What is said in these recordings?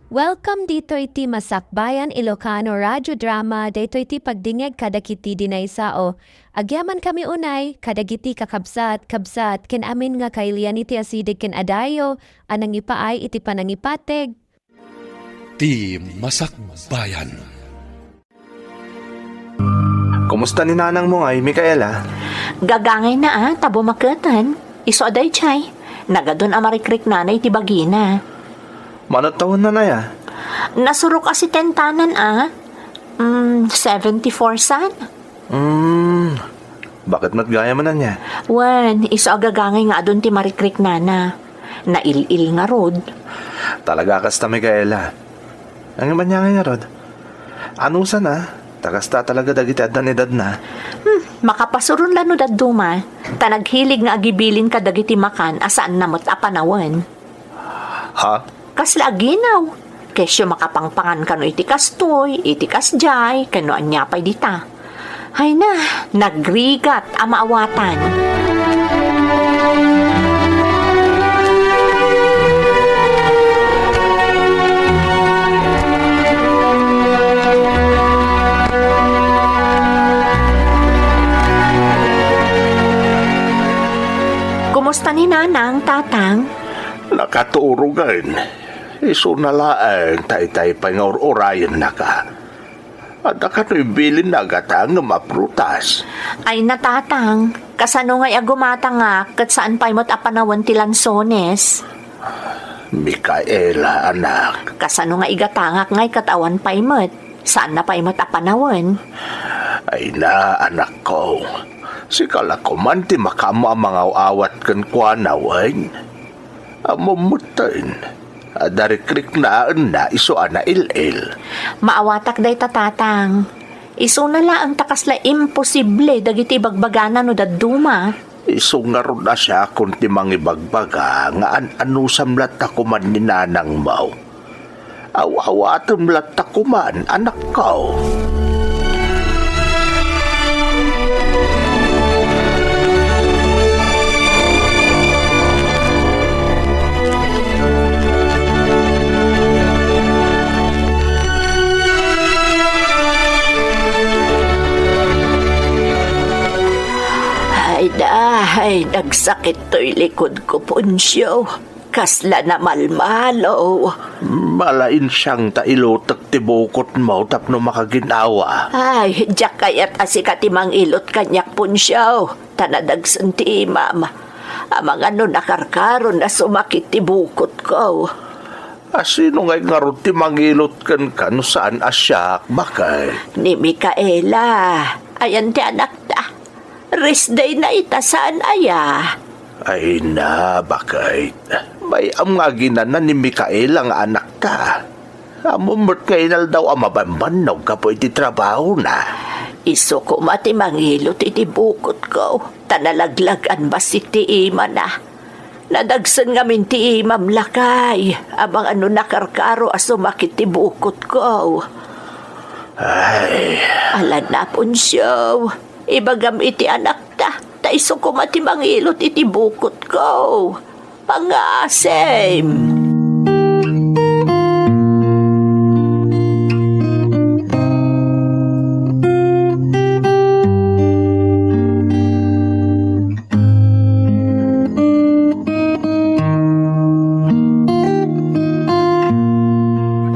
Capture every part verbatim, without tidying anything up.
Welcome ditoy ti Masakbayan Ilocano Radio Drama, daytoy ti pagdingeg kadagiti di naisao. Agyamankami unay kadagiti kakabsat, kabsat, ken amin nga kailian iti asideg ken adayo a nangipaay iti panangipateg. Ti Masakbayan. Kumusta ni nanangmo ngay, Micaela? Gagangayna a, ta bumaketen. Isu a daydiay, nagadun a marikriknana iti bagina. Mano tawenna aya? Nasurok a setentanan a. Mm, seventy-four san? Mm, bakit met gayam ania? Wen, isu a gagangay nga adun ti marikriknana. Nail-il ngarud. Talaga a kasta, Micaela. Ngem ania ngay ngarud? Anusan a, ta kasta talaga dagiti addan edadna. Hmm, makapasuron la no dadduma, ta naghilig nga agibilin kadagiti makan a saanna met a panawen. Ha? Kasla aginaw. Kesyo makapangpangan kano iti kastoy, iti kasdiay, ken no ania pay dita. Ay na, nagrigat a maawatan. Kumusta ni Nanang, Tatang? Nakaturogen. Isuna laeng ta itay pay nga ur-urayennaka. Adda kano ibilinna a gatangem a prutas? Ay na, Tatang, kasano ngay a gumatangak ket saan pay met a panawen ti lansones? Micaela, anak. Kasano nga igatangak ngay ket awan pay met? Saanna pay met a panawen? Ay na, anakko. Sika la koman ti makaammo a mangaw-awat kenkuana, wen? Ammom metten, adda rikriknaenna isu a nail-il. Maawatak dayta, Tatang. Isuna laeng ta kasla imposible dagiti ibagbagana no dadduma. Isu ngarud a siakon ti mangibagbaga nga an-anusam latta koman ni nanangmo. Aw-awatem latta koman, anakko. Ay da, ay, nagsakit toy likod ko, Poncio. Kasla namalmalo. Malainsiang ta ilutek ti bukotmo tapno makagin-awa. Ay, diak kayat a sika ti mangilot kaniak, Poncio, ta nadagsen ti imam. Amangan no nakarkaron a sumakit ti bukotko. A sino ngay ngarud ti mangilot kenka no saan a siak, baket? Ni Micaela. Ayan ti anakta. Rest day na ita saan aya? Ay na, baket. Bay-am nga aginana ni Micaela nga anakta. Ammom met nga inaldaw a mabanbannog gapu iti trabahona. Isu koma ti mangilot iti bukotko, ta nalaglag-an bassit ti imana. Nadagsen ngamin ti imam, lakay, amangan no nakarkaro a sumakit ti bukotko. Ay. Ala na, Poncio. Ibagam iti anakta, ta isu koma ti mangilot iti bukotko. Pangasim!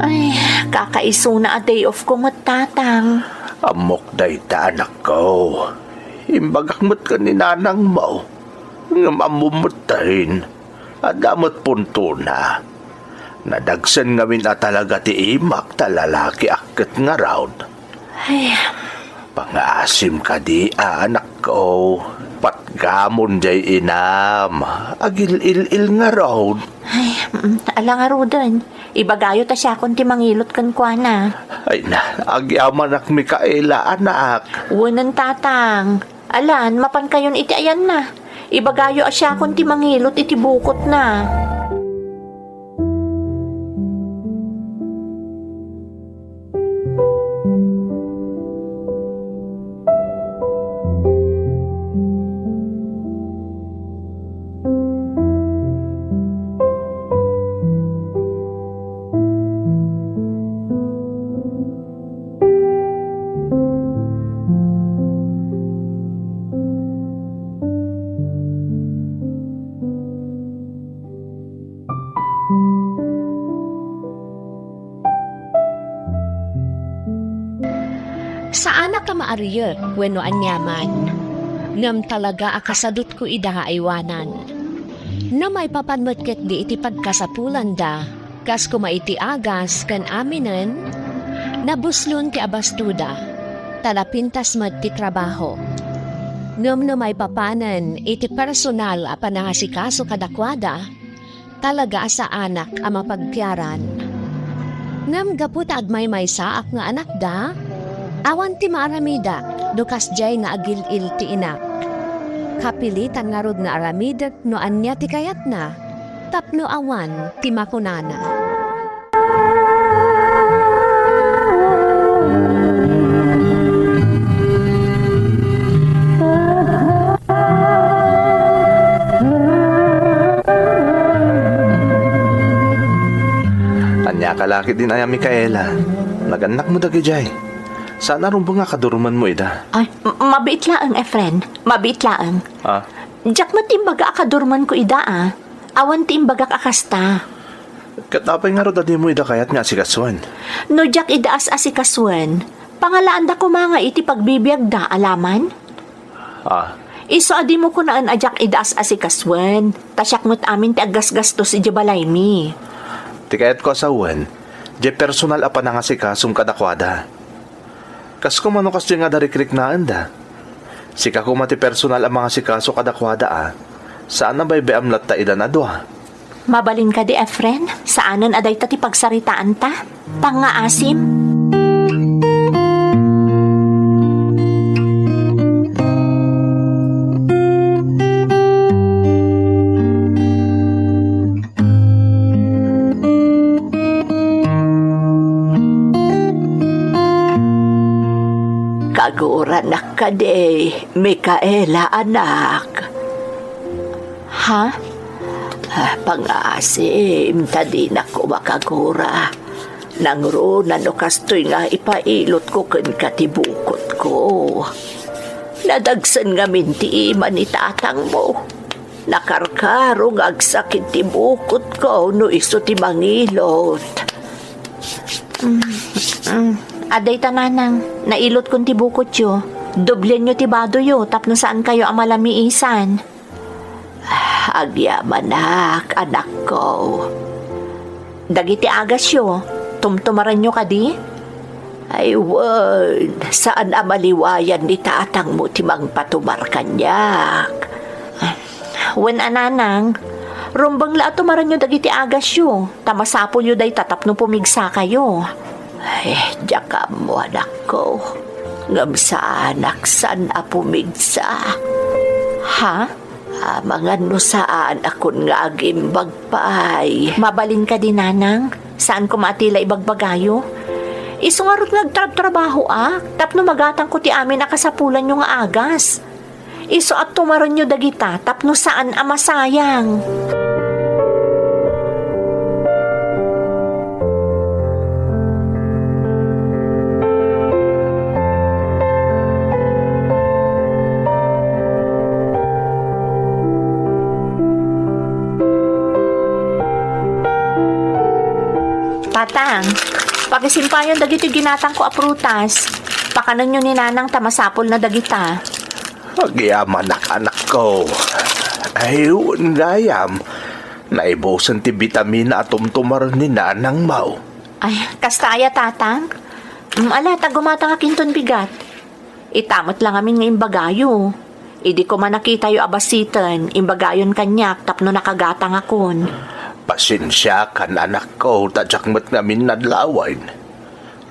Ay, kakaisuna a day off ko met, Tatang. Ammok dayta, anakko. Imbagak met ken ni nanangmo. Ngem ammom metten, adda met puntona. Nadagsen ngamin a talaga ti imak ta lalakiak ket ngarud. Ay. Pangaasim kadi a, anakko. Patgamon jay inam. Agil-il-il ngarud. Ay, mm, ala ngaruden. Ibagayo ta siakon ti mangilot kenkuana. Ay na, agyamanak, Micaela, anak. Wenen, Tatang. Alan, mapankayon iti ayanna. Ibagayo a siakon ti mangilot iti bukotna. Saanak a maariek wenno aniaman, ngem talaga a kasadutko ida nga aywanan. No maipapan met ketdi iti pagkasapulanda, kas koma iti agas ken aminen, nabuslon ti abastoda, ta napintas met ti trabaho. Ngem no maipapanen iti personal a panangasikaso kadakuada, talaga a saanak a mapagpiaran. Ngem gapu ta agmaymaysaak nga anakda, awan ti maaramidak no kasdiay nga agil-il ti inak. Kapilitan ngarud nga aramidek no ania ti kayatna, tapno awan ti makunana. Ania ka la ketdin aya, Micaela? Nagannakmo dagidiay. Saan a rumbeng a kadurmenmo ida? Ay, m-, mabiit laeng, Efren. Mabiit laeng. Ah? Diak met imbaga a kadurmenko ida, a. Awan ti imbagak a kasta. Ket apay ngarud a dimo ida kayat nga asikasuen? No diak ida as-asikasuen, pangalaanda koma nga iti pagbibiagda, alaman? Ah. Isu a dimo kunaen a diak ida as-asikasuen, ta siak met amin ti aggasgastos idiay balaymi. Ti kayatko a sawen, diay personal a panangasikasom kadakuada. Kas koma no kasdiay nga adda rikriknaenda. Sika koma ti personal a mangasikaso kadakuada a. Saan a baybay-am latta idan a dua. Mabalin kadi, Efren? Saanen a dayta ti pagsaritaanta? Pangngaasim? Kaguranak kadi, Micaela, anak. Ha? Ah, pangngaasim ta dinak koma kagura. Nangruna no kastoy nga ipailotko kenka ti bukotko. Nadagsen ngamin ti ima ni tatangmo. Nakarkaro nga agsakit ti bukotko no isu ti mangilot. Mm, mm. Adda ita, nanang, nailotkon ti bukotyo. Doblianyo ti badoyo tapno saankayo a malamiisan. Agyamanak, anakko. Dagiti agasyo, tumtumaranyo kadi? Ay, wen, saan a maliwayan ni tatangmo ti mangpatumar kaniak. Wen a, nanang, rumbeng la a tumaranyo dagiti agasyo, ta masapulyo dayta tapno pumigsakayo. Ay, diak ammo, anakko. Ngem saanak saan a pumigsa. Ha? Amangan no saanakon nga agimbag pay. Mabalin kadi, nanang? Saan koma a ti la ibagbagayo? Isu ngarud nga agtrabtrabahoak tapno magatangko ti amin a kasapulanyo nga agas. Isu a tumarenyo dagita tapno saan a masayang. Tatang, pakisimpayon dagiti ginatangko a prutas. Pakanenyo ni Nanang ta masapulna dagita. Agyamanak, anakko. Ay, wen gayam. Naibusen ti bitamina a tumtumaren ni nanangmo. Ay, kasta aya, Tatang? Mm, ala, ta gumatangak inton bigat. Ita met la ngamin nga imbagayo. Idi koma nakitayo a basiten, imbagayon kaniak tapno nakagatangakon. Pasensiakan, anakko, ta diak met ngamin nadlawen.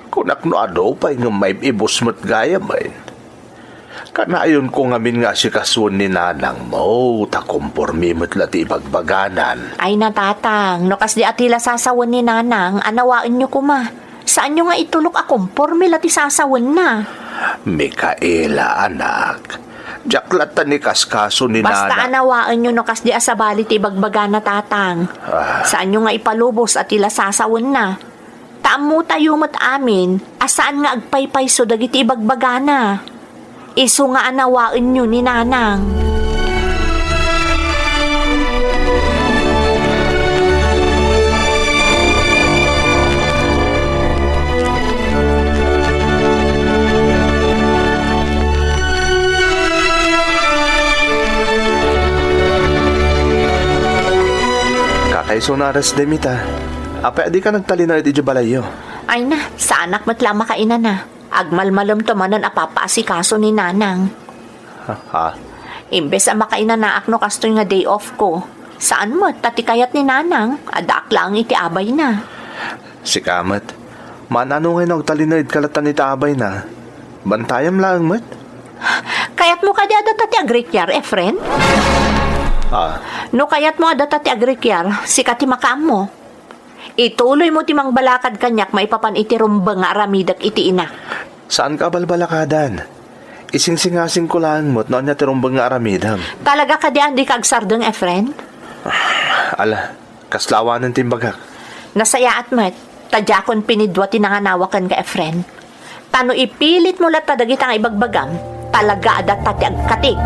Kunak no adu pay ngem maib-ibus met gayamen. Kanayonko ngamin nga asikasuen ni nanangmo, ta kompormi met la ti ibagbaganan. Ay na, Tatang, no kasdi a ti la sasawen ni Nanang, anawaenyo koma. Saanyo nga itulok a kompormi la ti sasawenna. Micaela, anak, diak latta ni kaskaso ni Basta Nana. Anawaenyo no kasdi a sabali ti ibagbagana, Tatang. Ah. Saanyo nga ipalubos a ti la sasawenna. Ta ammotayo met amin a saan nga agpaypayso dagiti ibagbagana. Isu nga anawaenyo ni Nanang. Suna a rest day mi ta. Apay a dika nagtalinaed idiay balayyo? Ay na, saanak met la a makainana. Agmalmalemto manen a papaasikaso ni Nanang. Ha, ha. Imbes a makainanaak no kastoy nga day off ko, saan met ta ti kayat ni Nanang, addaak laeng iti abayna. Sika met. Maan-ano ngay no agtalinaedka latta iti abayna? Bantayam laeng met. Kayatmo kadi a data ti agrikiar, Efren? Ah. No kayatmo a data ti agrikiar, sika ti makaammo. Ituloymo ti mangbalakad kaniak maipapan iti rumbeng nga aramidek iti inak. Saanka a balbalakadan. Isingsingasingko laeng met no ania ti rumbeng nga aramidem. Talaga kadi a dika agsardeng, Efren? Ala, kasla awanen ti imbagak. Nasayaat met, ta diakon pinidua ti nanganawak kenka, Efren. Ta no ipilitmo latta dagita nga ibagbagam, talaga a data ti agkatik.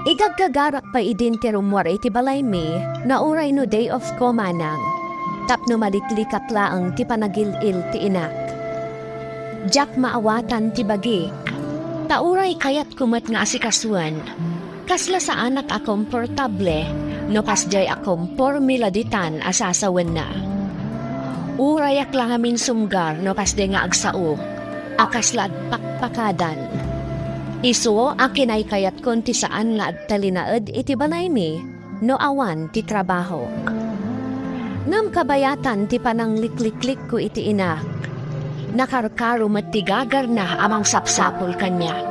Igaggagarak pay idin ti rummuar iti balaymi, nauray no day off ko manang, tapno maliklikak laeng ti panagil-il ti inak. Diak maawatan ti bagi, ta uray kayatko met nga asikasuen. Kasla saanak a komportable no kasdiay a komporme la ditan a sasawenna. Urayak la ngamin sumgar no kasdiay nga agsao a kasla agpakpakadan. Isu a kinaykayatko ti saan nga agtalinaed iti balaymi no awan ti trabahok. Ngem kabayatan ti pananglikliklikko iti inak, nakarkaro met ti gagarna a mangsapsapul kaniak.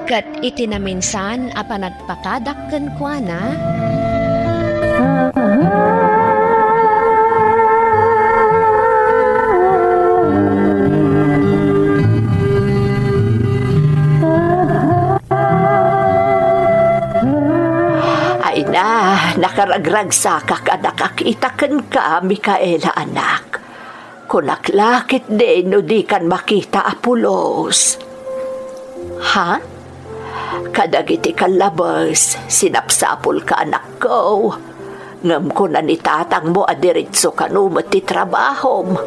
Ket iti naminsan a panagpakadak kenkuana, Ay na, nakaragragsakak a nakakita kenka, Micaela, anak. Kunak la ketdi no dikan makita a pulos. Ha? Kadagiti kallabes, sinapsapulka, anakko. Ngem kuna ni tatangmo a diretso kano met ti trabahom.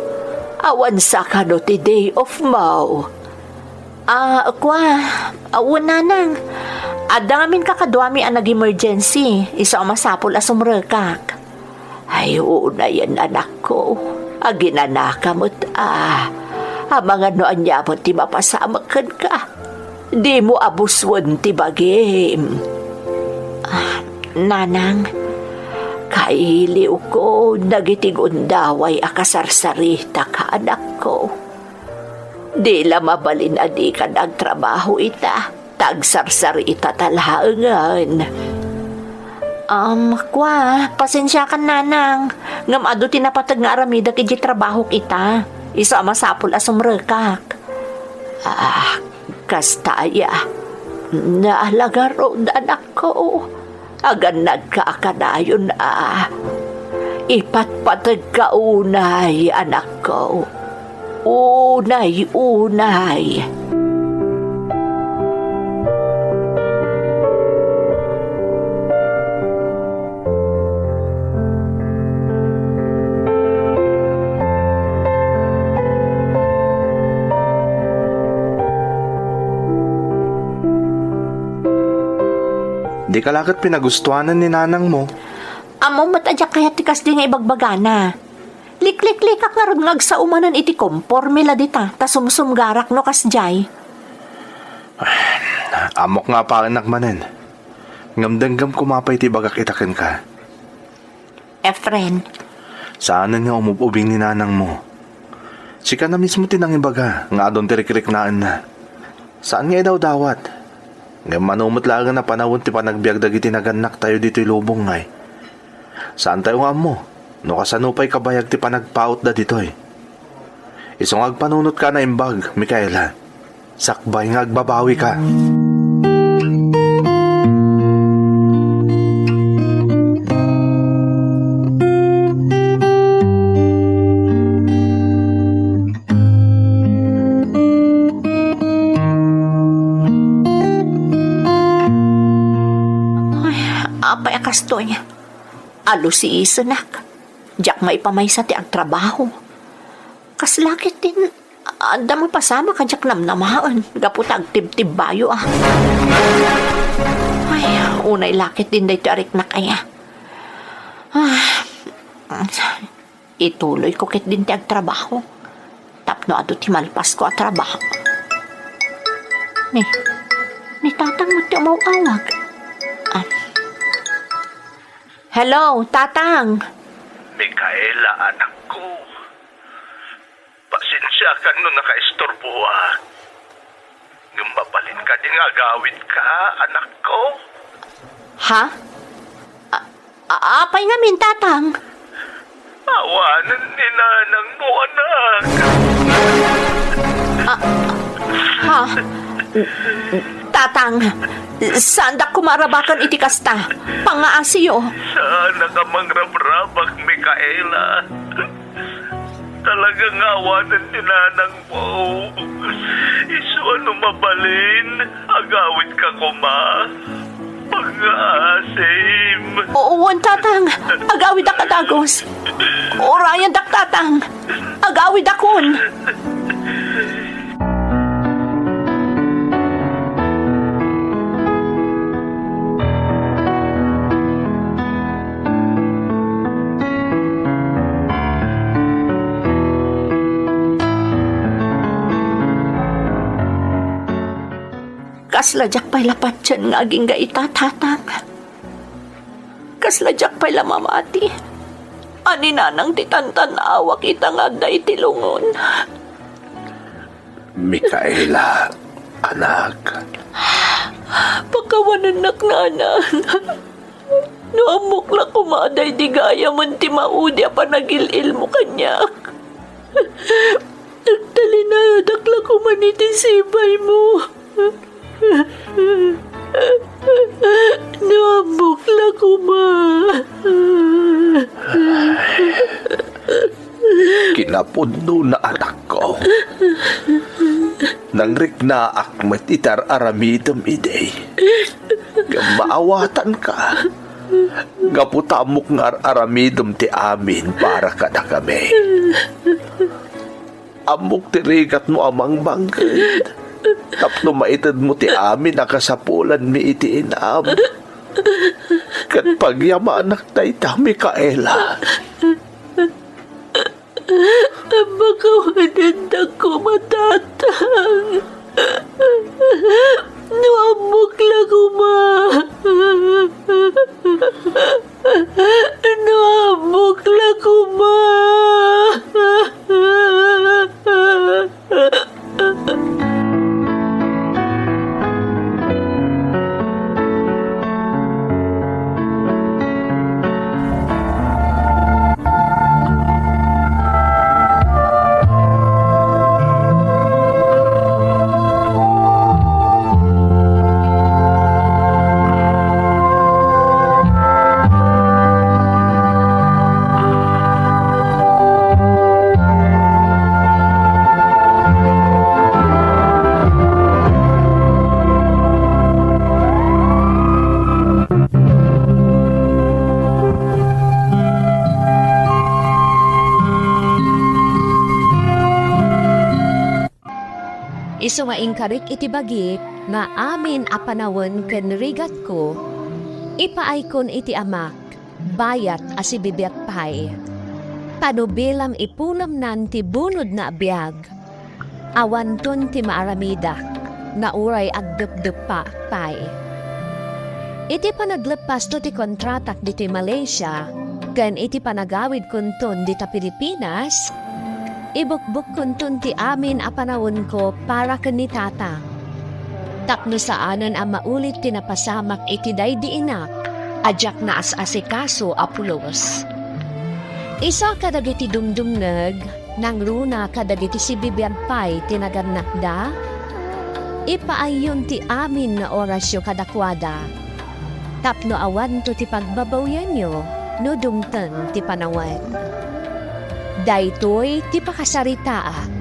Awan sa kano ti day off mo. Ah, kua, ah, wen, nanang. Adda ngamin kakaduami a nag-emergency, isu a masapul a sumrekak. Ay, unayen, anakko. Aginanaka met, a. Amangan no ania met ti mapasamak kenka. Dimo abusuen ti bagim. Ah, nanang, kailiwko dagiti gundaway a kasarsaritak, anakko. Di la mabalin a dikan agtrabaho ita, ta agsarsarita ta laengen. Um, kua, pasensiakan, nanang. Ngem adu ti napateg nga aramidek idiay trabahok ita. Isu a masapul a sumrekak. Ah, kasta aya. Naalagarod, anakko. Agannadka a kanayon a. Ipatpategka unay, anakko. Unay, unay. Dika la ket pinagustuanen ni nanangmo. Ammom met a diak kayat ti kasdi nga ibagbagana. Likliklikak ngarud nga agsao manen iti komporme la dita, ta sumsumgarak no kasdiay. Ammok nga apaennak manen. Ngem denggem koma pay ti ibagak ita kenka. Efren. Saanen nga umub-ubing ni nanangmo. Sika na mismo ti nangibaga nga adun ti rikriknaenna. Saan nga idawdawat. Ngem mano met laengen a panawen ti panagbiag dagiti nagannaktayo ditoy lubong, ngay. Saantayo nga ammo no kasano pay kabayag ti panagpautda ditoy. Isu nga agpanunotka a naimbag, Micaela. Sakbay nga agbabawika. Alusiisenak. Diak maipamaysa ti agtrabaho. Kasla ketdin, adda mapasamak a diak namnamaen gapu ta agtibtibbayo a. Ay, unay la ketdin daytoy a riknak aya. Ah, ituloyko ketdin ti agtrabaho tapno adu ti malpasko a trabaho. Ni, ni Tatang met ti umaw-awag. Ah. Hello, Tatang! Micaela, anakko. Pasensiakan no nakaisturboak. Ngem mabalin kadi nga agawidka, anakko? Ha? A-, a-, apay ngamin, Tatang? Awanen ni nanangmo, anak. Ah, ha? Tatang, saandak koma a rabaken iti kasta. Pangngaasiyo. Saanak a mangrabrabak, Micaela. Talaga nga awanen ni nanangmo. Isu a no mabalin, agawidka koma. Pangngaasim. Oo, wen, Tatang. Agawidak a dagus. Urayendak, Tatang. Agawidakon. Kasla diak pay la patien nga agingga ita, Tatang. Kasla diak pay la mamati a ni Nanang ti tantan-awak ita nga adda iti lungon. Micaela, anak. Pakawanennak, Nanang. No ammok la koma a daydi gayamen ti maudi a panagil-ilmo kaniak. Agtalinaedak la koma iti sibaymo. No ammok la koma. Kinapudnona, anakko. Nangriknaak met iti ar-aramidem idi. Ngem maawatanka. Gapu ta ammok nga ar-aramidem ti amin para kadakami. Ammok ti rigatmo a mangbangked tapno maitedmo ti amin a kasapulanmi iti inam. Ket pagyamanak dayta, Micaela. Pakawanendak koma, Tatang. No ammok la koma. No ammok la koma. Isu nga inkarik iti bagik nga amin a panawen ken rigatko, ipaaykon iti Amak, bayat a sibibiag pay. Panubilam ipulemnan ti bunodna a biag, awanton ti maaramidak, nga uray agdepdeppaak pay. Iti panagleppasto ti kontratak ditoy Malaysia, ken iti panagawidkonton dita Pilipinas, ibukbukkonton ti amin a panawenko para ken ni Tatang. Tapno saanen a maulit ti napasamak iti daydi inak a diak naas-asikaso a pulos. Isa kadagiti dumdumngeg, nangruna kadagiti sibibiag pay ti nagannakda, ipaayyon ti amin nga orasyo kadakuada. Tapno awanto ti pagbabawianyo no dumteng ti panawen. Daytoy ti pakasaritaak.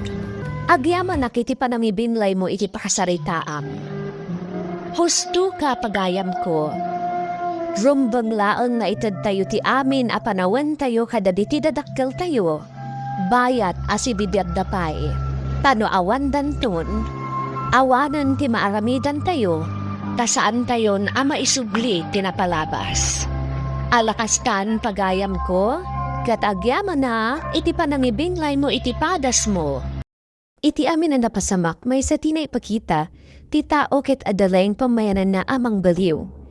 Agyamanak iti panangibinlaymo iti pakasaritaam. Husto ka, pagayamko. Rumbeng laeng nga itedtayo ti amin a panawentayo kadagiti dadakkeltayo, bayat a sibibiagda pay. Ta no awan danton, awanen ti maaramidantayo, ta saantayon a maisubli ti napalabas. Alakastan, pagayamko, ket agyamana iti panangibinglaymo iti padasmo. Iti amin a napasamak, maysa ti naipakita ti tao ket adda laeng pammayananna a mangbaliw.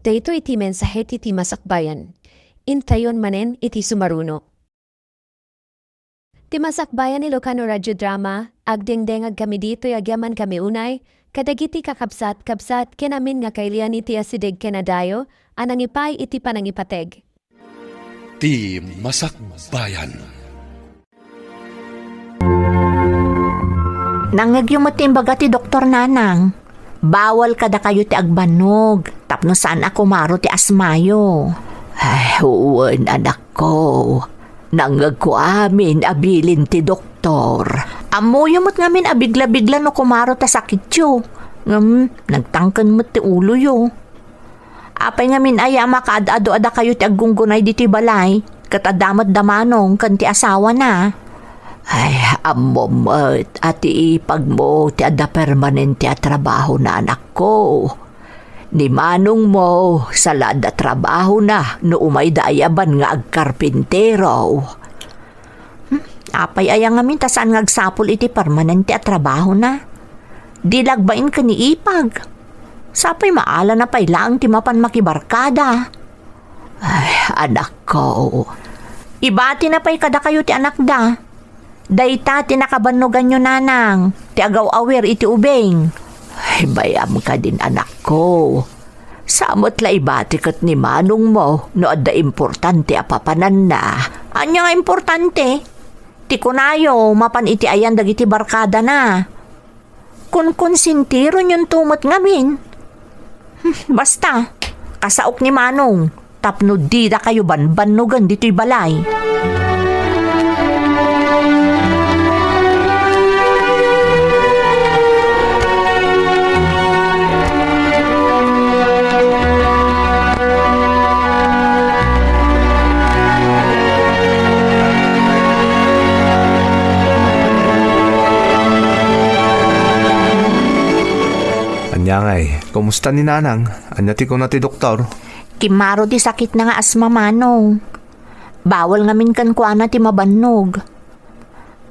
Daytoy ti mensahe ti Timasakbayan. Intayon manen iti sumaruno. Timasakbayan, Ilocano Radio Drama, agdengdengag kami ditoy agyaman kami unay, kadagiti kakabsat-kabsat ken amin nga kailian iti asideg ken adayo a nangipay iti panangipateg. Ti Masakbayan. Nangngegyo met ti imbaga ti doktor, Nanang. Bawal kadakayo ti agbannog tapno saan a kumaro ti asmayo. Ay, wen, anakko. Nangngegko amin a bilin ti doktor. Ammoyo met ngamin a bigla-bigla no kumaro ti sakityo. Ngem, nagtangken met ti uloyo. Apay ngamin aya a makaad-adu a dakayo ti aggunggunay ditoy balay, ket adda met da Manong ken ti asawana? Ay, ammom met a ti ipagmo ti adda permanente a trabahona, anakko. Ni Manongmo, sala adda trabahona no umayda aya ban nga agkarpintero. Hmm, apay aya ngamin ta saan nga agsapul iti permanente a trabahona? Di lagbain ken ni Ipag. Sapay maalana pay laeng ti mapan makibarkada. Ay, anakko. Ibatina pay kadakayo ti anakda. Dayta ti nakabannoganyo, Nanang, ti agaw-awir iti ubing. Ay, bay-am kadin, anakko. Sa met la ibati ket ni Manongmo no adda importante a papananna. Ania nga importante? Ti kunayo, mapan iti ayan dagiti barkadana. Konkonsintironyon to met ngamin. Hmm, basta, kasaok ni Manong, tapno didakayo banbannogen ditoy balay. Ania ngay, kumusta ni Nanang? Ania ti kuna ti doktor? Kimmaro ti sakitna nga asma, Manong. Bawal ngamin kenkuana ti mabannog.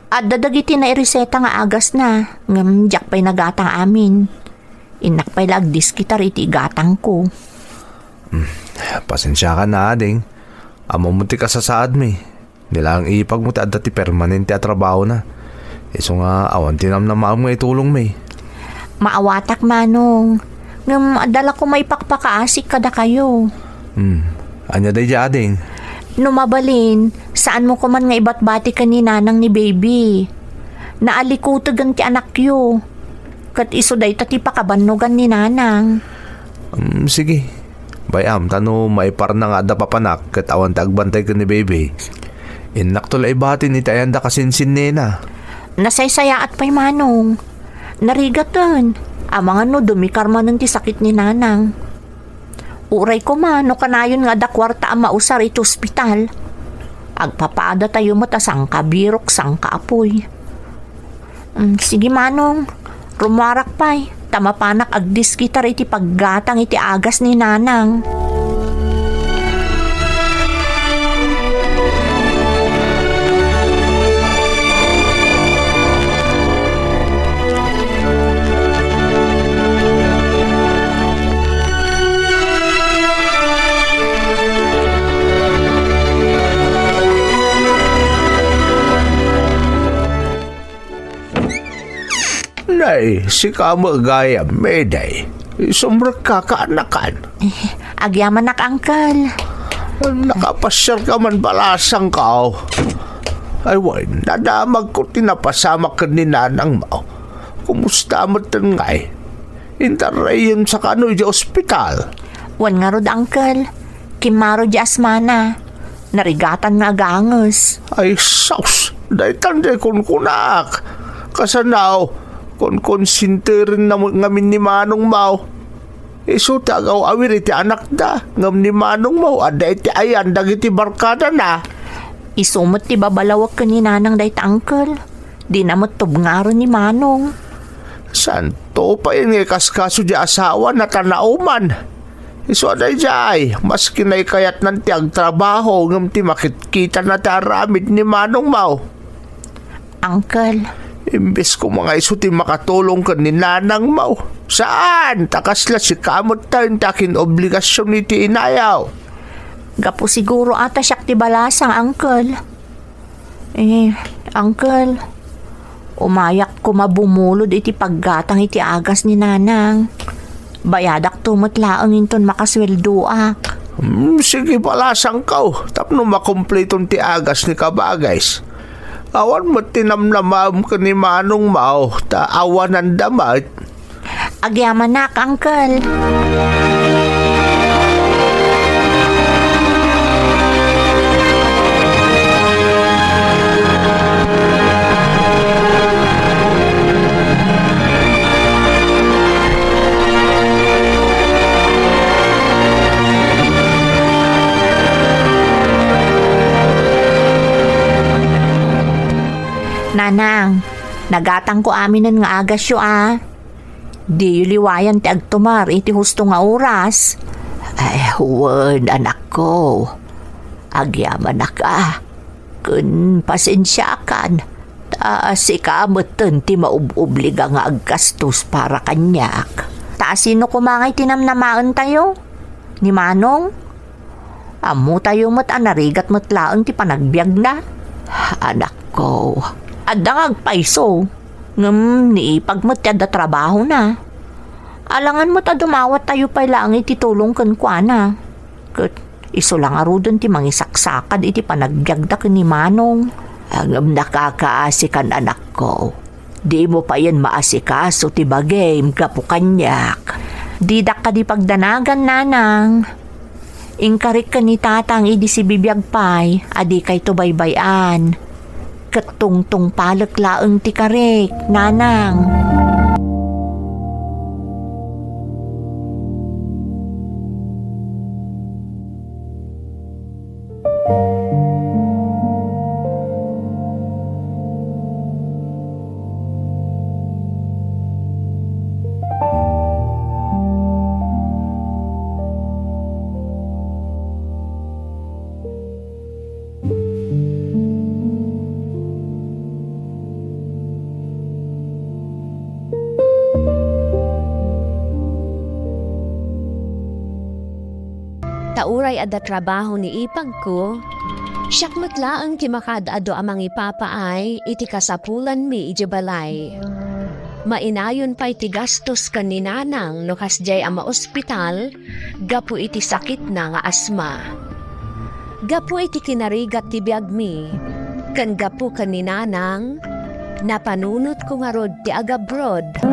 Adda dagiti naireseta nga agasna, ngem diak pay nagatang amin. Innak pay la agdiskitar iti igatangko. Hmm, pasensiakan, ading. Ammom ti kasasaadmi. Ni laeng ipagmo ti adda ti permanente a trabahona. Isu nga awan ti namnamaem nga itulongmi. Maawatak, Manong. Ngem adda la koma ipakpakaasik kadakayo. Hmm. Ania daydiay, ading? No mabalin, saanmo koman nga ibatbati ken ni Nanang ni Baby. Naalikutegen ti anakyo. Ket isu dayta ti pakabannogan ni Nanang. Hmm, sige. Bay-am, ta no maiparna nga adda papanak ket awan ti agbantay ken ni Baby, innakto la ibatin iti ayanda kasinsinnena. Nasaysayaat pay, Manong. Narigaten. Amangan no dumikar manen ti sakit ni Nanang. Uray koma no kanayon nga adda kuarta a mausar iti ospital. Agpapadatayo met a sangkabirok, sangkaapuy. Mm, sige, Manong. Rummuarak pay, ta mapanak agdiskitar iti paggatang iti agas ni Nanang. Nay, sika met gayam, Mayday. Sumrekka, kaanakan. Eh, agyamanak, Uncle. Nakapasiarka man bala, sangkaw? Ay, wen, nadamagko ti napasamak ken ni Nanangmo. Kumusta metten ngay? Intarrayensa kano idiay ospital? Wen ngarud, Uncle. Kimmaro di asmana. Narigatan nga aganges. Ay, sus! Daytan di kunkunak. Kasano, konkonsintirenna met ngamin ni Manongmo. Isu ti agaw-awir iti anakda, ngem ni manongmo adda iti ayan dagiti barkadana. Isu met ti babalawek ken ni nanang dayta, uncle. Dina met tubngaren ni manong. Santo payen nga ikaskaso di asawana ta nauman. Isu a daydiay, maski naikayatnan ti agtrabaho ngem ti makitkitana ti aramid ni manongmo. Uncle. Imbes koma nga isu ti makatulong ken ni nanangmo. Saan, ta kasla sika met ta intakin obligasion iti inayo. Gapu siguro a ta siak ti balasang, uncle. Eh, uncle, umayak koma bumulod iti paggatang iti agas ni nanang. Bayadakto met laeng inton makasueldoak. Hmm, sige, balasangko tapno makumpleton ti agas ni Kabages. Awan met ti namnamaem ken ni manongmo ta awananda met. Agyamanak, uncle. Nanang, nagatangko aminen nga agasyo a. Diyo liwayan ti agtumar iti husto nga oras. Ay, wen, anakko. Agyamanak a. Ken pasensiakan. Ta sika metten ti maub-obliga nga aggastos para kaniak. Ta sino koma ngay ti namnamaentayo? Ni Manong? Ammotayo met a narigat met laeng ti panagbiagna. Anakko, adda nga agpayso, ngem ni Ipag met ti adda trabahona. Alangan met a dumawattayo pay laeng iti tulong kenkuana. Ket isu la ngaruden ti mangisaksakad iti panagbiagda ken ni Manong. Ngem nakakaasikan, anakko. Dimo payen maasikaso ti bagim gapu kaniak. Didak kadi pagdanagan, nanang. Inkarik ken ni tatang idi sibibiag pay a dikayto baybay-an. Ket tungtungpalek laeng ti karik, nanang. Ta uray adda trabaho ni ipagko, siak met laeng ti makaad-adu a mangipapaay iti kasapulanmi idiay balay. Mainayon pay ti gastos ken ni nanang no kasdiay a maospital gapu iti sakitna nga asma. Gapu iti kinarigat ti biagmi, ken gapu ken ni nanang, napanunotko ngarud ti agabroad.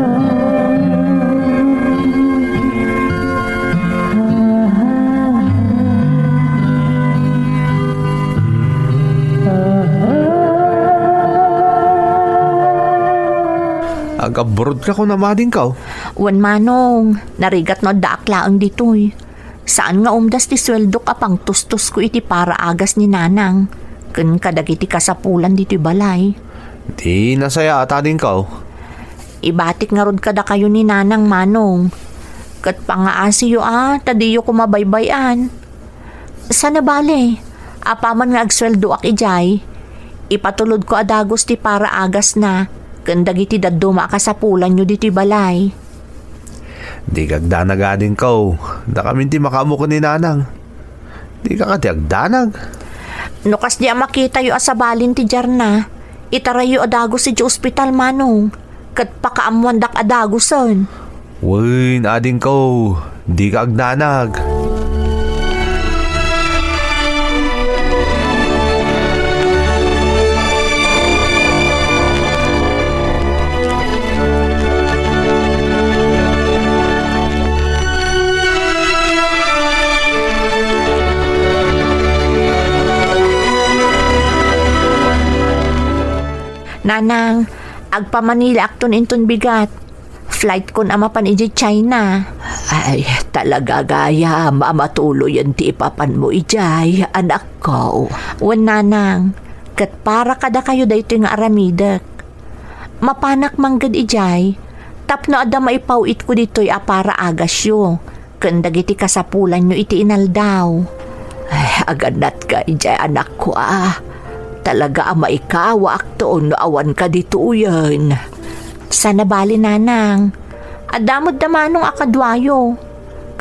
Agabroad ka kuna, adingko? Wen, manong, narigat no addaak laeng ditoy. Saan nga umdas ti sueldok a pangtustosko iti para agas ni nanang ken kadagiti kasapulan ditoy balay. Di nasayaat, adingko. Ibatik ngarud kadakayo ni nanang, manong. Ket pangaasiyo a ta diyo koma baybay-an. Saan a bale, apaman nga agsueldoak idiay, ipatulodko a dagus ti para agasna ken dagiti dadduma a kasapulanyo ditoy balay. Dika agdanag, adingko. Dakamin ti makaammo ken ni nanang. Dika kadi agdanag? No kasdi a makitayo a sabalin ti diarna, itarayyo a dagus idiay ospital, manong, ket pakaammoandak a dagusen. Wen, adingko, dika agdanag. Nanang, agpamanilaakton inton bigat. Flightkon a mapan idiay China. Ay, talaga gayam a matuloyen ti ipapanmo idiay, anakko. Wen, nanang, ket para kadakayo daytoy nga aramidek. Mapanak mangged idiay tapno adda maipaw-itko ditoy a para agasyo ken dagiti kasapulanyo iti inaldaw. Ay, agannatka idiay, anakko, a. Talaga a maikawaakto no awanka ditoyen. Sana bali, nanang. Adda met da Manong a kaduayo.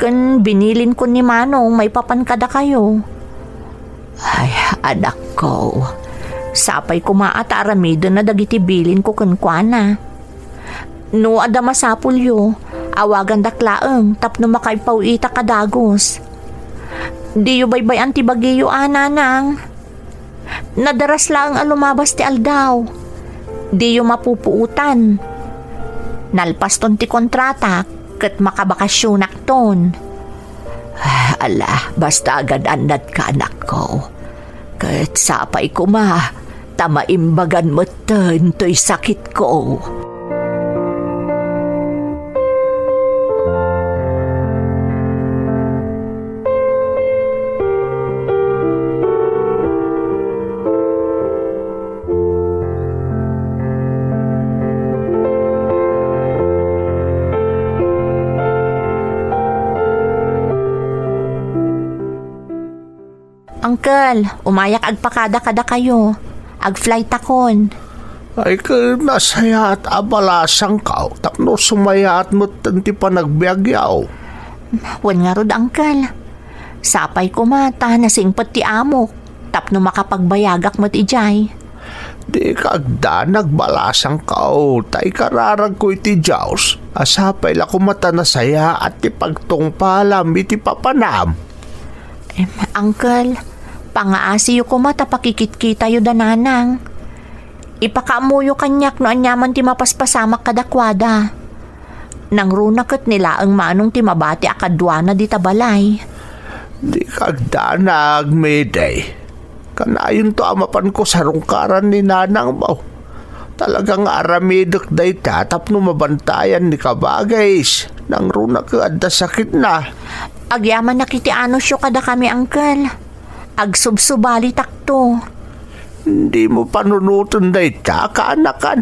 Ken binilinkon ni Manong maipapan kadakayo. Ay, anakko, sapay koma a ta aramidenna dagiti bilinko kenkuana. No adda masapulyo, awagandak laeng tapno makaipaw-itak a dagus. Diyo baybay-an ti bagiyo a, nanang. Nadaras laeng a lumabas ti aldaw. Diyo mapupuotan. Nalpaston ti kontratak ket makabakasionakton. Ala, basta agan-annatka, anakko. Ket sapay koma ta maimbagan metten toy sakitko. Uncle, umayak agpakada kadakayo. Agflightakon. Ay, ket nasayaat a balasangkaw tapno sumayaat metten ti panagbiagyaw. Wen ngarud, Uncle. Sapay koma ta nasingpet ti amok tapno makapagbayagak met idiay. Dika agdanag, balasangkaw, ta ikararagko iti Dios a sapay la koma ta nasayaat ti pagtungpalam iti papanam. Em, Uncle, pangaasiyo koma ta pakikitkitayo da nanang. Ipakaammoyo kaniak no aniaman ti mapaspasamak kadakuada. Nangruna ket ni laeng Manong ti mabati a kaduana dita balay. Dika agdanag, Mayday. Kanayonto a mapanko sarungkaran ni nanangmo. Talaga nga aramidek dayta tapno mabantayan ni kabagis. Nangruna ket adda sakitna. Agyamanak iti anusyo kadakami, Uncle. Agsubsubalitakto. Dimo panunoten dayta, kaanakan.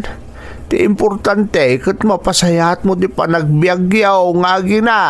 Ti importante ket mapasayaatmo ti panagbiagyo nga agina.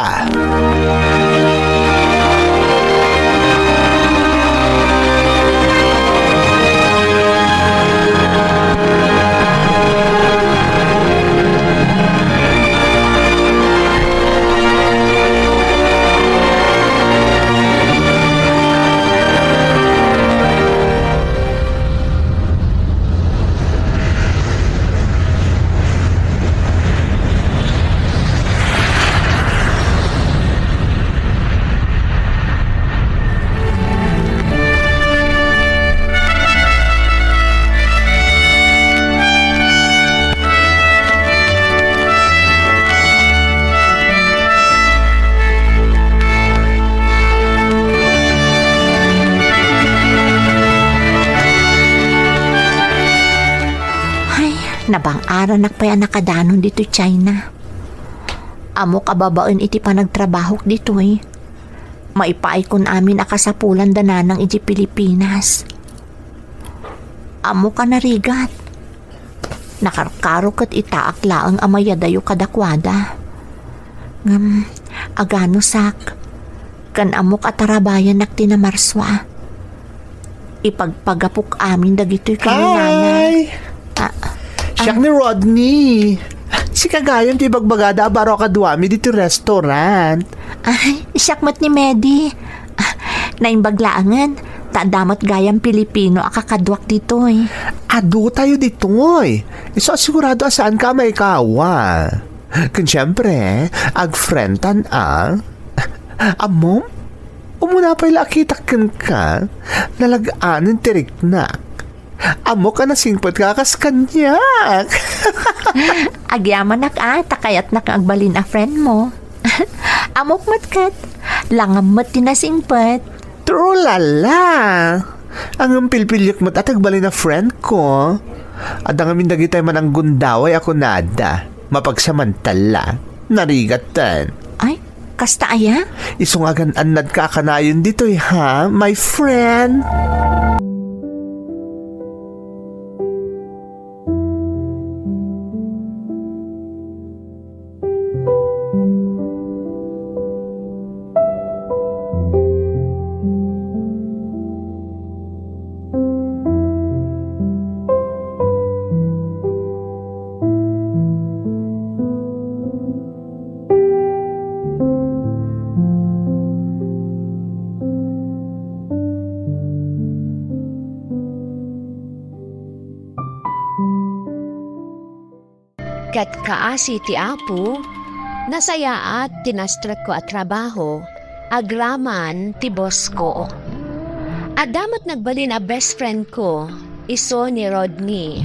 Ay, nabang-aranak pay a nakadanon ditoy China. Ammok a babaen iti panagtrabahok ditoy, maipaaykon amin a kasapulan da nanang iti Pilipinas. Ammok a narigat. Nakarkaro ket itaak laeng a mayadayo kadakuada. Ngem, aganusak, ken ammok a tarabayanak ti namarsua. Ipagpagapok amin dagitoy ken ni Nanang. Hi! Ah, siak ah. Ni Rodney. Sika gayam ti ibagbagada a baro a kaduami ditoy restaurant. Ay, siak met ni Medi. Ah, naimbag laengen, ta adda met gayam Pilipino a kakaduak ditoy. Adu tayo ditoy. Isu a sigurado a saanka a maikawa. Ken siempre, agfriendan a. Ammom? Umuna pay la a kitak kenka, nalag-anen ti riknak. Ammok a nasingpetka kas kaniak. Agyamanak a, ta kayatnak nga agbalin a friend mo. Ammok met ket, langam met ti nasingpet. True lala. Ngem pilpiliek met a ti agbalin a friend ko. Adda ngamin dagitay mananggundaway a kunada. Mapagsamantala. Narigatten. Ay, kasta aya? Isu nga agan-annadka a kanayon ditoy, ha, my friend? Ket kaasi ti Apo, nasayaat ti nastrekko a trabaho agraman ti bossko. Adda met nagbalin a best friend ko, isu ni Rodney.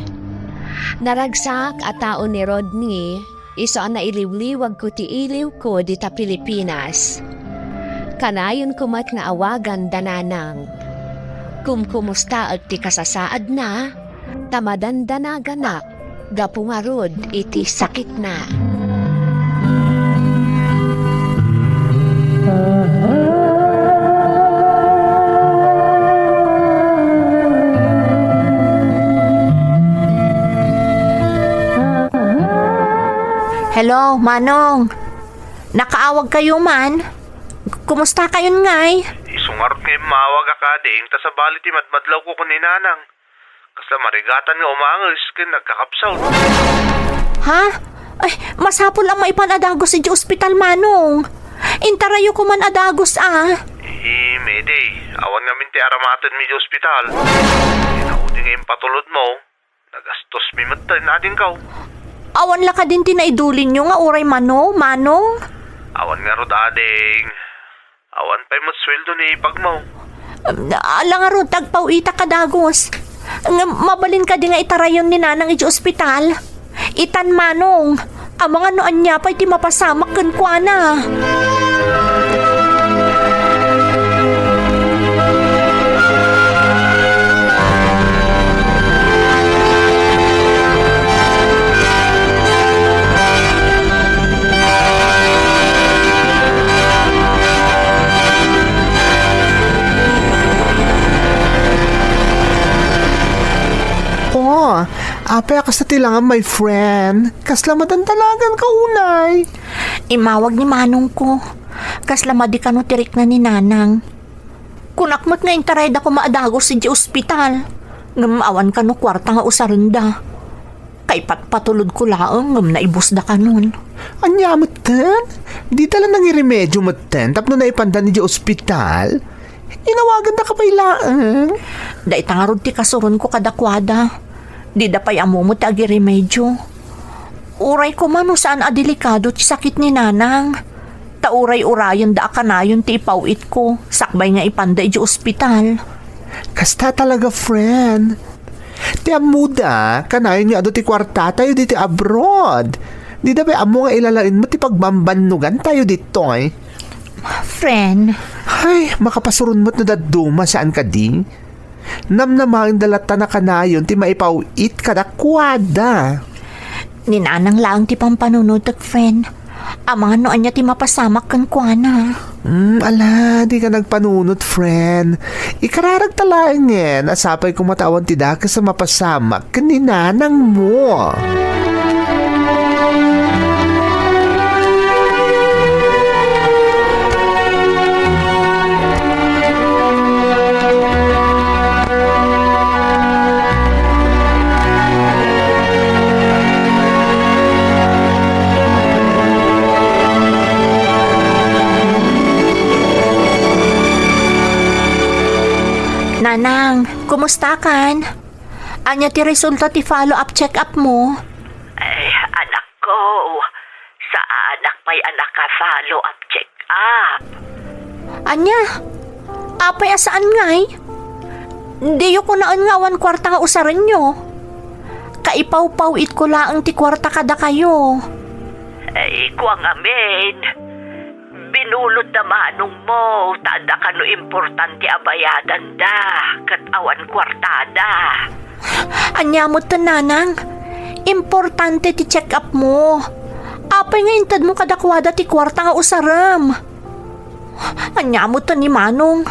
Naragsak a tao ni Rodney, isu a nailiwliwagko ti iliwko dita Pilipinas. Kanayonko met nga awagan da nanang. Kumkumustaek ti kasasaadna, ta madandanaganak gapu ngarud iti sakitna. Hello, Manong. Nakaawag kayo man? Kumusta kayon ngay? Isu ngarud nga immawagak, ading, ta sabali ti madmadlawko ken ni Nanang. Kasla marigatan nga umanges ken nagkakapsaw. Ha? Ay, masapul a maipan a dagus idiay ospital, Manong. Intarayyo koman a dagus a. Eh, Mede, awan ngamin ti aramatenmi idiay ospital. Ti naudi nga impatulodmo, nagastos mi met ta inadingkaw. Awan la kadin ti naidulinyo nga uray mano, Manong? Awan ngarud, ading. Awan pay met sueldo ni ipagmo. Ala ngarud, agpaw-itak a dagus. Ngem mabalin kadi nga itarayon ni Nanang idiay ospital? Itan, Manong, amangan no ania pay ti mapasamak kenkuana. Oh, apay a kasta ti langam, my friend? Kasla madandanagan ka unay? Immawag ni manongko. Kasla madi kano ti rikna ni Nanang. Kunak met nga intarayda koma a dagus idiay ospital. Ngem awan kano kuarta nga usarenda. Kaipatpatulodko laeng ngem naibusda kanon. Ania metten? Dita la nangiremedio metten tapno naipandan idiay ospital? Inawagandaka pay laeng. Dayta ngarud ti kasuronko kadakuada. Dida pay ammo ti agiremedio. Uray koma no saan a delikado ti sakit ni Nanang. Ta uray-urayenda a kanayon ti ipaw-itko sakbay nga ipanda idiay ospital. Kasta talaga, friend. Ti ammoda, kanayonyo adu ti kuartatayo ditoy abroad. Dida pay ammo nga ilalaen met ti pagbambannogantayo ditoy. Friend. Ay, makapasuron met no dadduma, saan kadi? Namnamaenda latta a kanayon ti maipaw-it kadakuada. Ni Nanang laeng ti pampanunotek, friend. Amangan no ania ti mapasamak kenkuana. Hmm, ala, dika nagpanunot, friend. Ikararagta laengen a sapay koma ta awan ti dakes a mapasamak ken ni Nanangmo. Nanang, kumusta kan? Ania ti resulta ti follow-up check-up mo? Ay, anakko, saanak pay a naka-follow-up check-up. Ania? Apay a saan ngay? Diyo kunaen nga awan kuarta nga usarenyo. Kaipawpaw-itko laeng ti kuarta kadakayo. Ay, kua ngamin. Binulod da manongmo, ta adda kano importante a bayadanda, ket awan kuartada. Ania metten, Nanang? Importante ti check-up mo. Apay nga intedmo kadakuada ti kuarta nga usarem? Ania met ni Manong?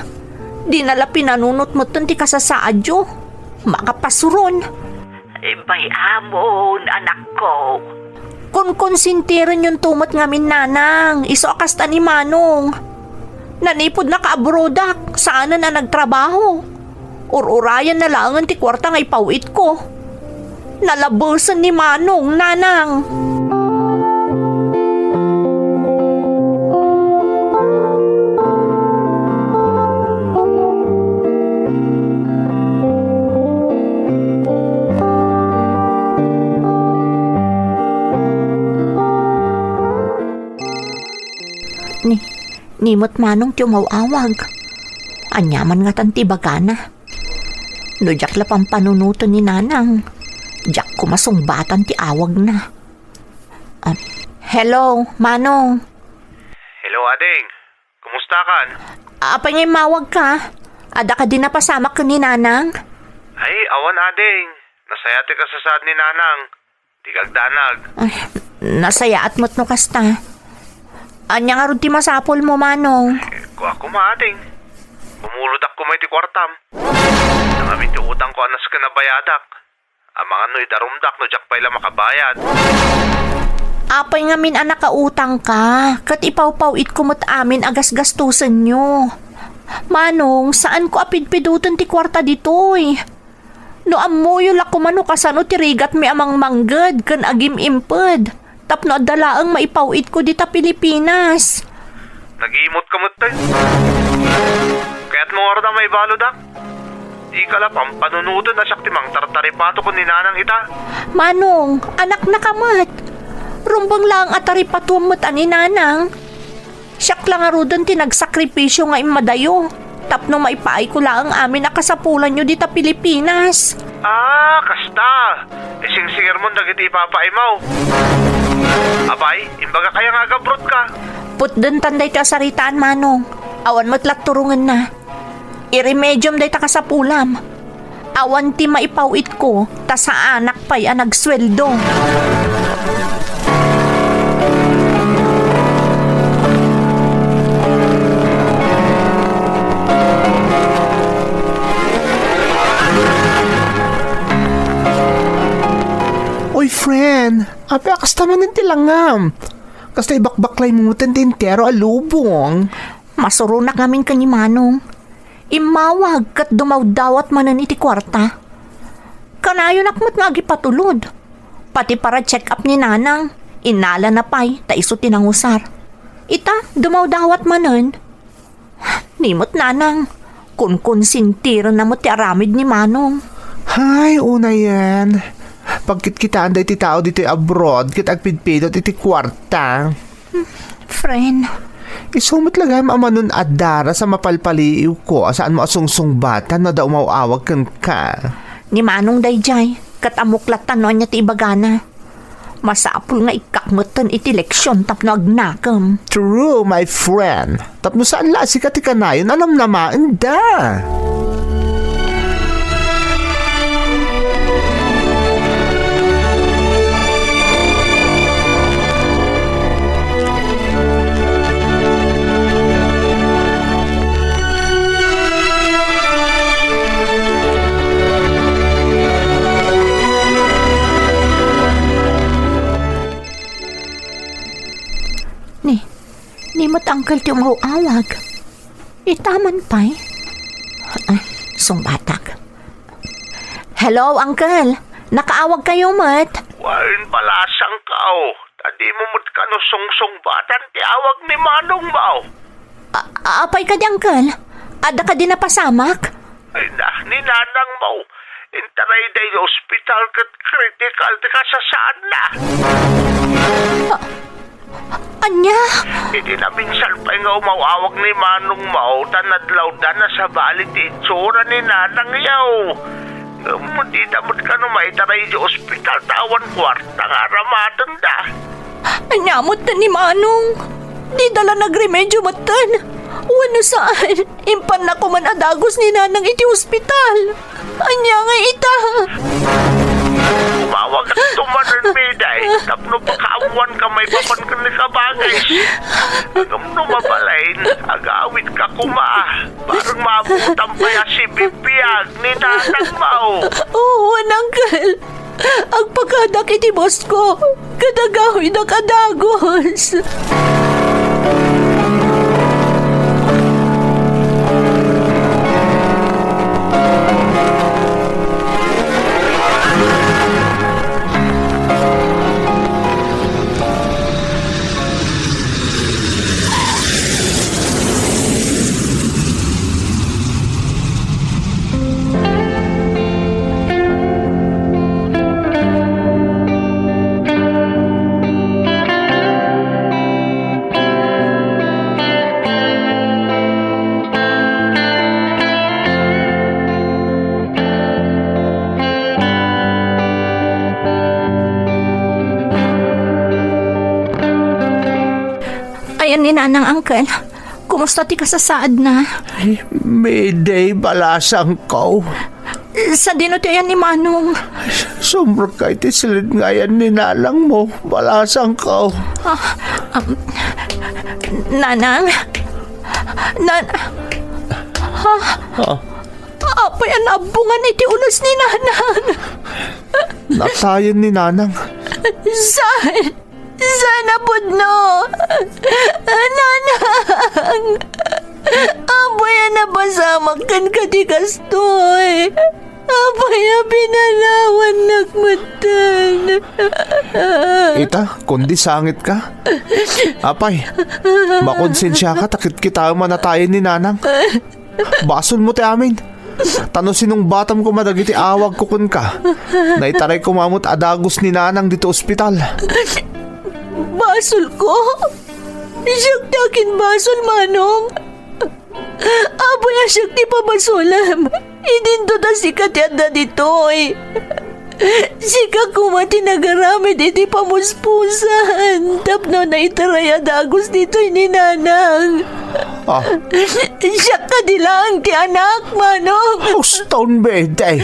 Dina la pinanunot metten ti kasasaadyo. Makapasuron. Imbay amon, anakko. Konkonsintirenyon to met ngamin, Nanang, isu a kasta ni Manong. Nanipud naka-abroadak, saanen a nagtrabaho. Ur-urayanna laengen ti kuarta nga ipaw-itko. Nalabesen ni Manong, Nanang. Ni, ni met Manong ti umaw-awag. Ania man ngatan ti ibagana? No diak la pampanunoten ni Nanang, diak koma sungbatan ti awagna. Ah, hello, Manong. Hello, ading. Kumusta kan? Apay nga immawag ka? Adda kadi napasamak ken ni Nanang? Ay, awan, ading. Nasayaat ti kasasaad ni Nanang. Di kagdanag. Ay, nasayaat met no kasta. Ania ngarud ti masapulmo, Manong? Eh, kua koma, ading. Bumulodak koma iti kuartam. Nangamin ti utangko a nasken a bayadak. Amangan no idarumdak no diak pay la makabayad. Apay ngamin a nakautangka, ket ipawpaw-itko met amin a gasgastusenyo. Manong, saanko a pidpidoten ti kuarta ditoy. No ammoyo la koma no kasano ti rigatmi a mangmangged ken agim-imped tapno adda laeng maipaw-itko dita Pilipinas. Nagimot ka met, tay. Kayatmo ngarud a maibaludak? Dika la pampanunoten a siak ti mangtartaripato ken ni Nanang ita. Manong, anaknaka met. Rumbeng laeng a taripatuem met a ni Nanang. Siak la ngaruden ti nagsakripisio nga immadayo tapno maipaayko laeng amin a kasapulanyo dita Pilipinas. Ah, kasta. Isingsingermon dagiti ipapaaymo. Apay, imbagak aya nga agabroad ka? Putdentan daytoy a saritaan, Manong. Awan met la turongenna. Iremediom dayta kasapulam. Awan ti maipaw-itko, ta saanak pay a nagsueldo. Oy, friend, apay a kasta manen ti langam? Kasta ibakbaklaymo met ti entero a lubong. Masuronak ngamin ken ni Manong. Immawag ket dumawdawat manen iti kuarta. Kanayonak met nga agipatulod. Pati para check-up ni Nanang, innalana pay ta isu ti nangusar. Ita, dumawdawat manen. Ni met, Nanang, konkonsintirenna met ti aramid ni Manong. Hay, unayen. Pagkitkitaanda iti tao ditoy abroad ket agpidpidot iti kuarta. Friend. Isu met la gayam a manon-adda, Ras, a mapalpaliiwko a saanmo a sungsungbatan no adda umaw-awag kenka. Ni Manong daydiay, ket ammok latta no ania ti ibagana. Masapul nga ikkak metten iti leksion tapno agnakem. True, my friend. Tapno saan la a sika ti kanayon a namnamaenda. Ni, ni met Uncle ti umaw-awag. Ita man pay? Ah, sungbatak. Hello, Uncle. Nakaawag kayo met? Wen, palasangkaw. Ta dimo met kano sungsungbatan ti awag ni manongmo. A-, apay kadi, Uncle? Adda kadi napasamak? Ay na, ni nanangmo. Intarayda iti ospital ket kritikal ti kasasaadna. Ah, Ania? Idi naminsan pay nga umaw-awag ni manongmo, ta nadlawda, nasabali ti itsura ni nanangyo. Ngem dida met kano maitaray iti ospital ta awan kuarta nga aramatenda. Ania met ni manong? Dida la nagremedio metten? Wenno saan, impanna koman a dagus ni nanang iti ospital. Ania nga ita? Umaw Pagtumanan mi, day, tapno pakaammoanka maipapan ken ni Kabagis. Ngem no mabalin, agawitka koma. Bareng maabutam pay a sibibiag ni nanangmo. Wen, uncle. Agpakadak iti boss ko, ket agawidak a dagus. Ayan ni Nanang, Uncle. Kumusta ti kasasaadna? Ay, Mayday, balasangko. Sadino ti ayan ni Manong? Sumrekka iti siled nga ayan ni nanangmo, balasangko. Ah, um, Nanang? Nan-, ha? Ah. Apay a naabbongan iti ulos ni Nanang? Natayen ni Nanang. Saan? Saan a pudno? Nanang! Apay a napasamak kenka ti kastoy? Apay a pinalawannak metten? Ita, kundi sangitka? Apay, makonsensiaka ta kitkitaem a natayen ni Nanang. Basolmo ti amin. Ta no sinungbatam koma dagiti awagko kenka, naitaray koma met a dagus ni Nanang ditoy ospital. Basolko? Siak ti akinbasol, Manong. Apay a siak ti pabasolem? Idinto ta sika ti adda ditoy. Sika koma ti nagaramid iti pamuspusan tapno naitaray a dagus ditoy ni Nanang. Ah. Siak kadi laeng ti anak, Manong. Uston, Bede.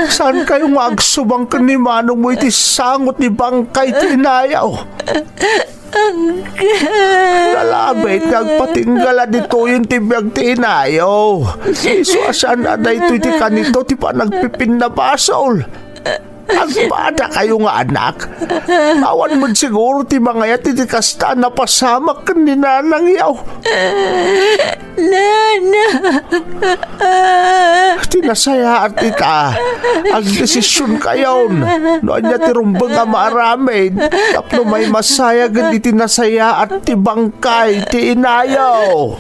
Saankayo nga agsubang ken ni Manongmo iti sango ti bangkay ti inayo? Uncle. Nalabit nga agpatinggal a ditoyen ti biag ti inayo. Isu a saan a daytoy ti kanito ti panagpipinnabasol. Agpadakayo nga anak. Awan met siguro ti mangayat iti kasta a napasamak ken ni nanangyo. Nanang. Ti nasayaat ita, agdesisionkayon no ania ti rumbeng a maaramid tapno maimasayagen iti nasayaat ti bangkay ti inayo.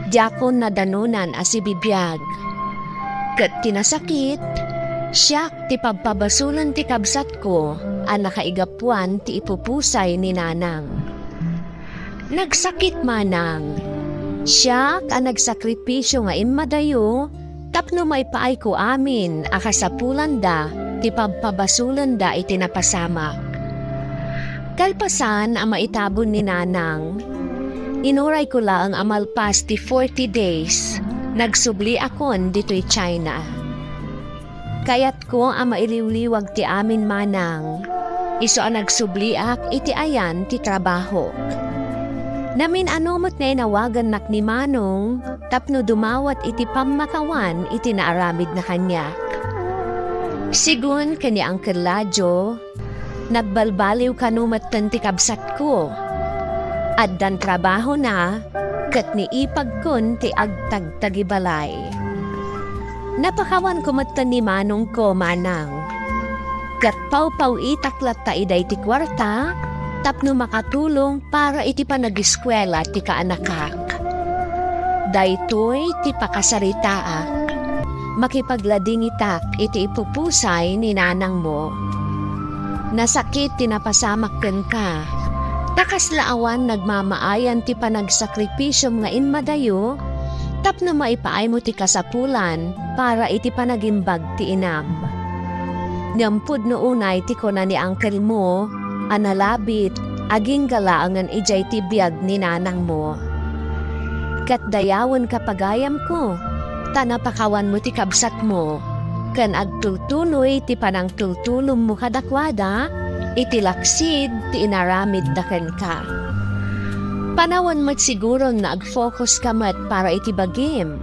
Diakon nadanonan a sibibiag. Ket ti nasakit, siak ti pabpabasolen ti kabsatko a nakaigapuan ti ipupusay ni Nanang. Nagsakit, Manang. Siak a nagsakripisio nga immadayo tapno maipaayko amin a kasapulanda ti pabpabasolenda iti napasamak. Kalpasan a maitabon ni Nanang, inurayko laeng a malpas ti forty days, nagsubliakon ditoy China. Kayatko a mailiwliwag ti amin, Manang, isu a nagsubliak iti ayan ti trabahok. Namin-ano met nga inawagannak ni Manong tapno dumawat iti pammakawan iti naaramidna kaniak. Sigun ken ni Uncle Ladio, nagbalbaliw kano metten ti kabsatko. Addan trabahona ket ni ipagkon ti agtagtagibalay. Napakawanko metten ni manongko, Manang. Ket pawpaw-itak latta iday ti kuarta tapno makatulong para iti panageskuela ti kaanakak. Daytoy ti pakasaritaak. Makipagladingitak iti ipupusay ni nanangmo. Nasakit ti napasamak kenka. Ta kasla awan nagmamaayan ti panagsakripisom nga immadayo tapno maipaaymo ti kasapulan para iti panagimbag ti inam. Ngem pudno unay ti kuna ni angkelmo a nalabit agingga laengen idiay ti biag ni nanangmo. Ket dayawenka, pagayamko, ta napakawanmo ti kabsatmo, ken agtultuloy ti panangtultulommo kadakuada iti laksid ti inaramidda kenka. Panawen met siguron nga agfokuska met para iti bagim.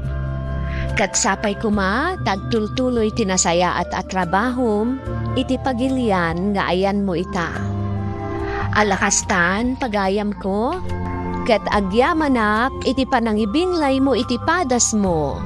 Ket sapay koma ta agtultuloy ti nasayaat a trabahom iti pagilian nga ayanmo ita. Ala kastan, pagayamko, ket agyamanak iti panangibinglaymo iti padasmo.